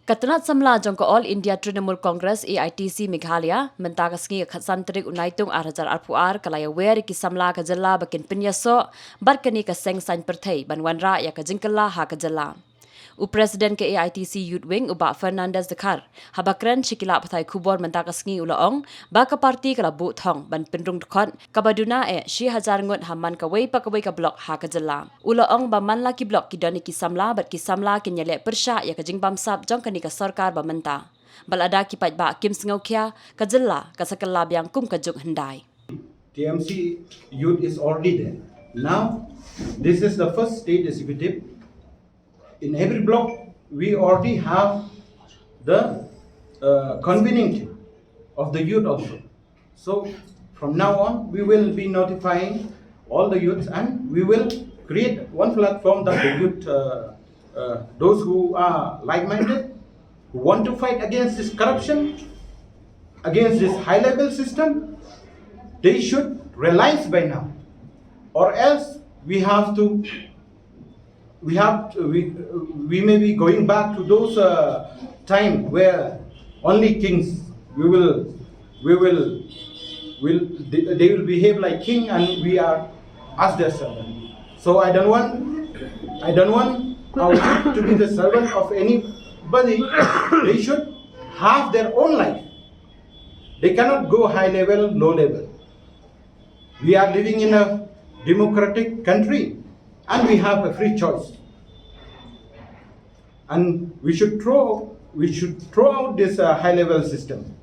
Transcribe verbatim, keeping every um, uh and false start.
Ka tnat samla jong ka All India Trinamool Congress A I T C Meghalaya mynta ka sngi ka khatsan tarik u Naitung ar hajar arphew ar ka la ïawer ïa ki samla ka jylla ba kin pynïasoh bad kane ka seng saiñ pyrthei ban wanrah ïa ka jingkylla ha ka jylla. U President ka A I T C Youth Wing u Bah Fernandez Dkhar haba kren sha ki lad pathai khubor mynta ka sngi u la ong ba ka party ka la buh thong ban pynrung dkhot kaba duna eh shi hajar ngut ha man kawei pa kawei ka block ha ka jylla. U la ong ba man la ki block ki don ïa ki samla bad ki samla kin ïaleh pyrshah ïa ka jingbamsap jong kane ka sorkar ba mynta. Bad lada ki paidbah kim sngewkhia, ka jylla ka sa kylla biang kum ka juk hyndai. T M C youth is already there. Now, this is the first state executive. In every block, we already have the uh, convening team of the youth also. So, from now on, we will be notifying all the youths and we will create one platform that the youth, uh, uh, those who are like minded, who want to fight against this corruption, against this high level system, they should realize by now. Or else, we have to we have we we may be going back to those uh, time where only kings we will we will will they, they will behave like king and we are as their servant. So I don't want I don't want our youth to be the servant of anybody. They should have their own life. They cannot go high level, low level. We are living in a democratic country and we have a free choice. And we should throw we should throw out this uh, high level system.